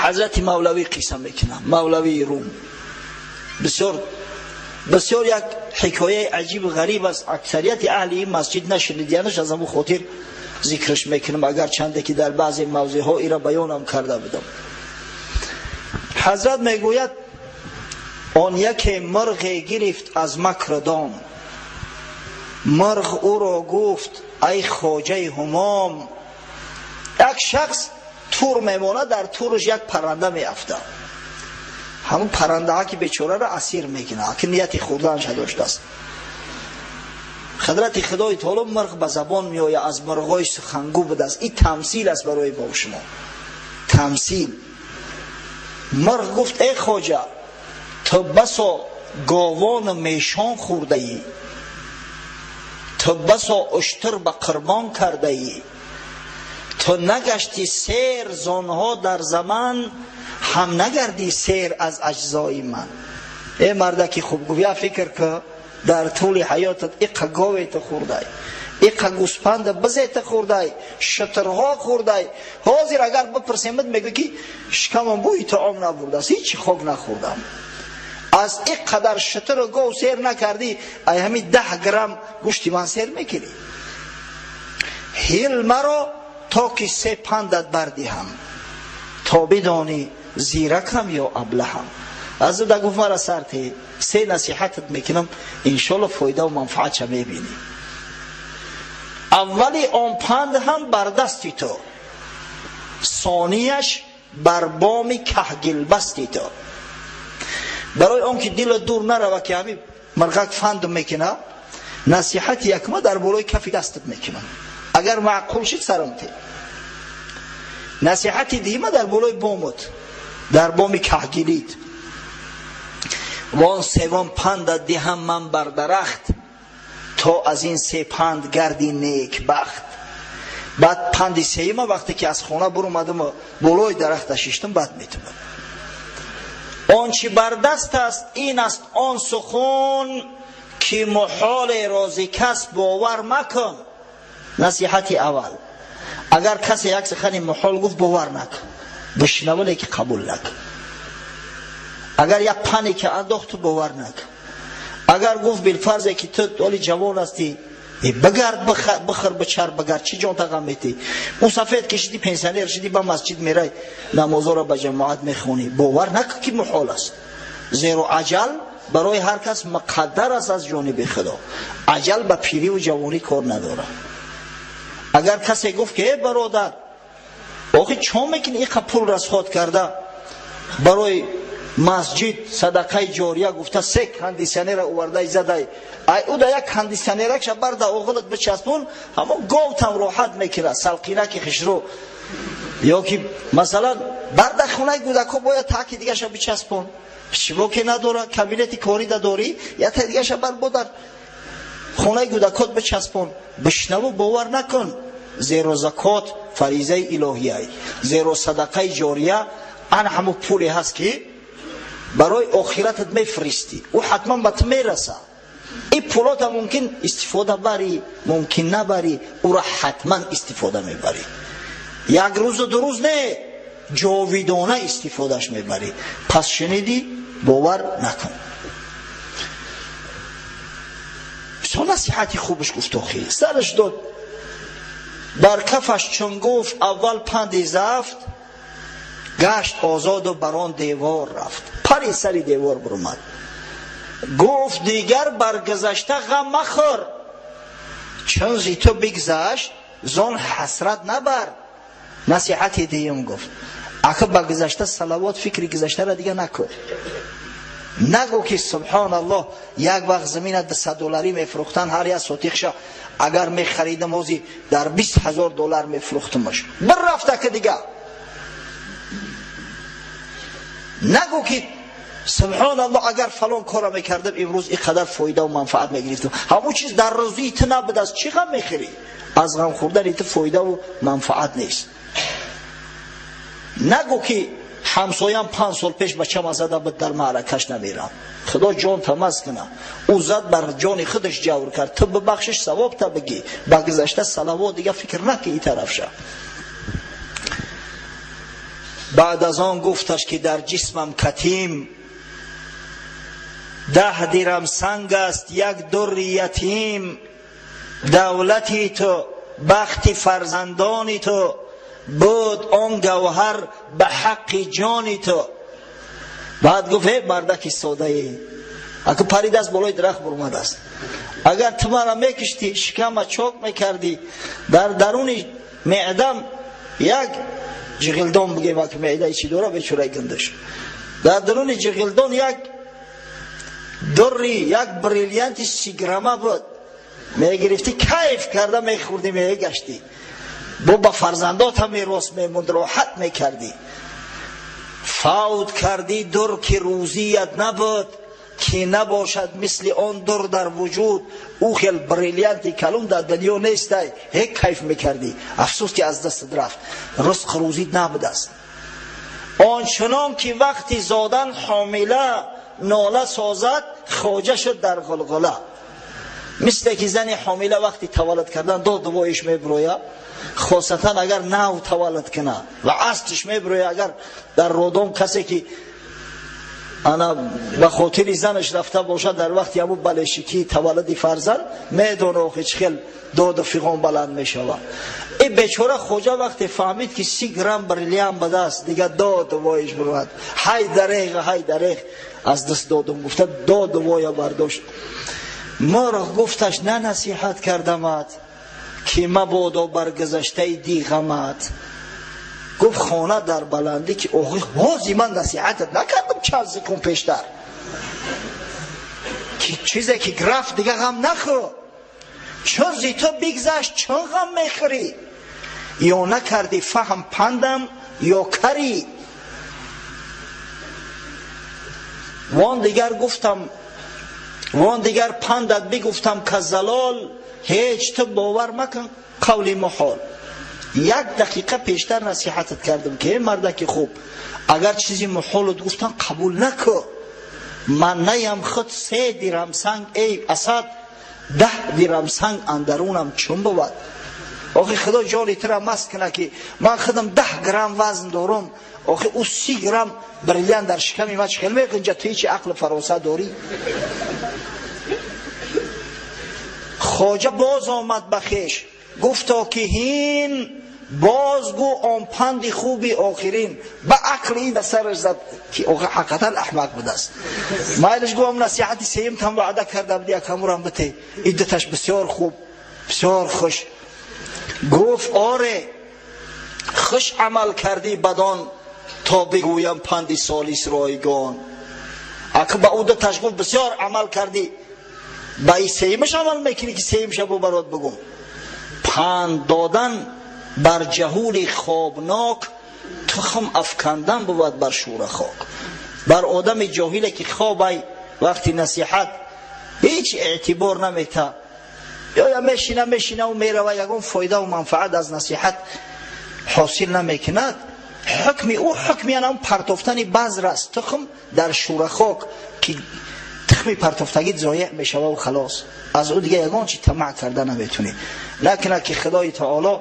Ҳазрати Мавлавӣ қисса мекунам, Мавлавии Рум. Бисёр бисёр як ҳикояи аҷибу ғариб аст. Аксарияти аҳли ин масҷид нашунидиянаш, аз ҳамун хотир зикраш мекунам, агар чанде ки дар баъзе мавзеъҳо ира баёнам карда будам. Ҳазрат мегӯяд: он яке мурғе гирифт аз макр дом, мурғ ӯро гуфт: ай хоҷаи ҳумом. Як шахс тур мемонад, дар тураш як парранда меафтад. Ҳамун паррандаҳа ки бечораро асир мекунад, ки нияти хӯрданша доштааст. Ҳадрати Худои Таоло мурғ ба забон меояд, аз мурғҳои сухангӯ будааст. Ин тамсил аст барои мо шумо, тамсил. Мурғ гуфт: эй хоҷа, ту басо говону мешон хӯрдаӣ, ту басо уштур ба қурбон кардаӣ, ту нагашти сер зонҳо дар заман, ҳам нагардӣ сер аз аҷзои ман. Э мардаки хуб гуфт, я фикр ки дар тӯли ҳаётат иқа гове ту хӯрдай, иқа гӯспанда бизе ту хӯрдай, шутурҳо хӯрдай. Ҳозир агар бипурсемад, мегӯ ки шикамам бӯи таом набурдааст, ҳичи хок нахӯрдам. Аз ин қадар шутуру гов сер накардӣ, ай ҳамин 10 грамм гӯшти ман сер мекунӣ? Ҳил маро то ки се пандат бардиҳам, то бидонӣ зиракам ё аблаҳам. Аз да гуфт: мара сарте, се насиҳатат мекунам, иншолло фоидаву манфаатша мебинӣ. Аввали он панд ҳам бар дасти ту, сонияш бар боми каҳгилбасти ту. Барои он ки дилат дур нарава, ки ҳамин мирғак фанд мекуна, насиҳати якма дар болои кафи дастат мекунам, агар маъқул шид, сарам те. Насиҳати дима дар болои бомот, дар боми каҳгилит. Вон севом пандат диҳам ман бар дарахт, то аз ин се панд гарди некбахт. Баъд панди сеюма вақте ки аз хона буромадам, болои дарахта шиштам, баъд метумад. Он чи бар даст аст, ин аст он сухан, ки муҳоле рози кас бовар макун. Насиҳати аввал: агар касе як сухани муҳол гуфт, бовар накун, бишнава, леки қабул накун. Агар як паника андохт, ту бовар накун. Агар гуфт, билфарзе ки ту оли ҷавон ҳастӣ, бигард, бихӯр, бичар, бигард, чӣ ҷон тағам метӣ? Мусафед ки шидӣ, пенсионер шидӣ, ба масҷид мерай, намозоро ба ҷамоат мехонӣ. Бовар накун, ки муҳол аст, зеро аҷал барои ҳар кас муқаддар аст аз ҷониби Худо. Аҷал ба пириву ҷавонӣ кор надорад. Агар касе гуфт, ки э бародар, охи чо мекунӣ, иқа пул расход карда барои масҷид садақаи ҷория гуфта, се кондиционера овардай задай, ай уда як кондиционеракша барда оғилат бичаспон, ҳамо говтам роҳат мекунад, салқинаки хишрӯ, ё ки масалан барда хонаи кӯдако бояд таки дигаша бичаспон, чибоке надора, кабинети корида дорӣ, ята дигаша бар бодар хонаи кӯдакот бичаспон. Бишнаву бовар накун, зеро закот фаризаи илоҳияй, зеро садақаи ҷория ан ҳамо пуле ҳаст, ки барои охиратат мефиристӣ, ӯ ҳатман ба ту мераса. Ин пулота мумкин истифода барӣ, мумкин набарӣ, ӯра ҳатман истифода мебарӣ. Як рӯзу ду рӯз не, ҷовидона истифодаш мебарӣ. Пас шунидӣ, бовар накун. Бисёр насиҳати хубаш гуфт, охи сараш дод бар кафаш, чун гуфт аввал панди зафт, гашт озоду бар он девор рафт, пари сари девор буромад. Гуфт: дигар бар гузашта ғам махӯр, чун зи ту бигзашт, зон ҳасрат набар. Насиҳати дуюм гуфт: ака, ба гузашта салавот, фикри гузаштара дига накун. Нагӯ, ки субҳоналлоҳ, як вақт замина 200 долларӣ мефурӯхтан, ҳар як сотихша агар мехаридам, ҳози дар 20 000 доллар мефурӯхтамаш. Бирафта ки дига нагӯ, ки субҳоналлоҳ, агар фалон кора мекардам, имрӯз ин қадар фоидаву манфаат мегирифтам. Ҳамон чиз дар рӯзии ту набудааст, чӣ ғам мехӯрӣ? Аз ғам хӯрдани ту фоидаву манфаат нест. Нагӯ, ки ҳамсоям 5 сол пеш бачама зада буд, дар маъракаш намерам. Худо ҷон тамаз куна, ӯ зад, бар ҷони худаш ҷавр кард, ту бибахшиш, савоб та бигӣ. Ба гузашта салавот, дига фикр наки и тарафша. Баъд аз он гуфташ ки дар ҷисмам катим 10 дирам санг аст, як дури ятим. Давлати ту, бахти фарзандони ту буд он гавҳар ба ҳаққи ҷони ту. Баъд гуфт: эй мардаки содае, аку паридааст болои дарахт бурмадааст. Агар ту мара мекиштӣ, шикама чок мекардӣ, дар даруни меъдам як ҷиғилдон бигем, аку меъдаи чӣ дора бечораи гандаш, дар даруни ҷиғилдон як дури, як бриллианти 30 грамма буд, мегирифтӣ, кайф карда мехӯрдӣ, мегаштӣ, бо ба фарзандота мерос мемонд, роҳат мекардӣ. Фавт кардӣ дур, ки рӯзият набуд, ки набошад мисли он дур дар вуҷуд. Ӯ хел бриллианти калон дар дунё нестай, ҳеҷ кайф мекардӣ. Афсӯс ки аз дастат рафт, ризқ рӯзит набудааст. Ончунон ки вақти зодан ҳомила нола созад, хоҷа шуд дар ғулғула. Мисле ки зани ҳомила вақти таваллуд кардан доду воиш мебирояд, хосатан агар нав таваллуд кунад ва астиш мебирояд, агар дар родом касе ки ана ба хотири занаш рафта бошад, дар вақти ҳамун балешикии таваллуди фарзанд медона охи чӣ хел доду фиғон баланд мешавад. И бечора хоҷа вақте фаҳмид ки 30 грамм бриллиант ба даст, дига доду воиш бирад, ҳай дареғ, ҳай дареғ, аз даст додум гуфта доду воя бардошт. Мурғ гуфташ: на насиҳат кардамат, ки мабодо баргузаштаи диғамат. Гуфт хона дар баландӣ ки охи ҳози ман насиҳатат накардам чанд секунд пештар, ки чизе ки графт дига ғам нахӯр, чун зи ту бигзашт чун ғам мехӯрӣ, ё накардӣ фаҳм пандам ё карӣ. Вон дигар гуфтам, вон дигар пандат бигуфтам ка залол, ҳеҷ ту бовар макун қавли муҳол. Як дақиқа пештар насиҳатат кардам ки эй мардаки хуб, агар чизи муҳолат гуфтам қабул накун. Ман наям худ 3 дирам санг, эй асад, 10 дирам санг андарунам чун бувад. Охи худо ҷони тура маст куна ки ман худам 10 грамм вазн дорам, охи ӯ 30 грамм бриллиант дар шиками ман чӣ хел меғинҷа? Ту ҳечи ақлу фаросат дорӣ? Хоҷа боз омад ба хеш, гуфто ки ҳин бозгӯ он панди хуби охирин. Ба ақли ин ба сараш зад ки охи ҳақиқатан аҳмақ будааст. Майлиш гуфтам насиҳати сеюмтам ваъда карда буди, якамурам бите, иддаташ бисёр хуб, бисёр хуш. Гуфт: оре, хуш амал кардӣ бадон, то бигӯям панди солис ройгон. Ака ба ӯ даташ гуфт: бисёр амал кардӣ, ба и сеюмаш амал мекунӣ ки сеюмша бу барот бигӯм. Панд додан бар ҷаҳули хобнок тухм афкандан бувад бар шӯра хок. Бар одами ҷоҳиле ки хобай, вақти насиҳат ҳеҷ эътибор намета, ё мешина мешинаву мерава, ягон фоидаву манфаат аз насиҳат ҳосил намекунад. Ҳукми ӯ ҳукми анам партофтани базр аст, тухм дар шӯра хок, ки тухми партофтагӣ зоеъ мешававу халос, аз ӯ дига ягон чи тамаъ карда наметунӣ. Накунад ки Худои таоло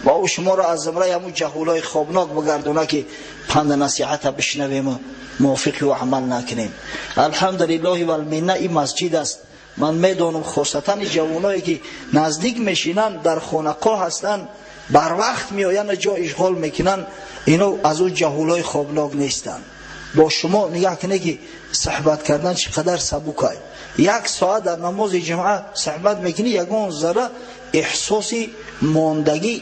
ва ӯ шуморо аз зумраи ҳамун ҷаҳулои хобнок бигардона ки панду насиҳата бишнавему мувофиқи ӯ амал накунем. Алҳамдулиллоҳи валминна, ин масҷид аст. Ман медонам хосатан ҷавоное ки наздик мешинанд, дар хонақо ҳастанд, барвақт меоянд, ҷо ишғол мекунанд, ино аз ӯ ҷаҳулои хобнок нестанд. Бо шумо нигаҳ кунед ки суҳбат кардан чӣ қадар сабукай. Як соат дар намози ҷумъа суҳбат мекунӣ, ягон зарра эҳсоси мондагӣ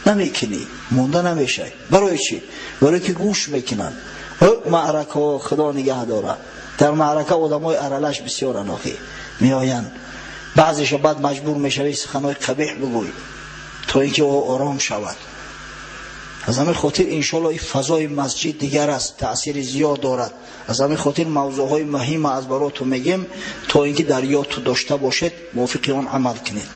намекунӣ, монда намешавӣ. Барои чӣ? Барои ки гӯш мекунанд. Маъракаҳо худо нигаҳ дорад. Дар маърака одамои аралаш бисёранд, охи меоянд. Баъзеша баъд маҷбур мешавӣ суханҳои қабеҳ бигӯй, то ин ки ӯ ором шавад. Аз ҳамин хотир иншоалло ин фазои масҷид дигар аст, таъсири зиёд дорад. Аз ҳамин хотир мавзӯъҳои муҳима аз бароту мегем, то ин ки дар ёдту дошта бошед, мувофиқи он амал кунед.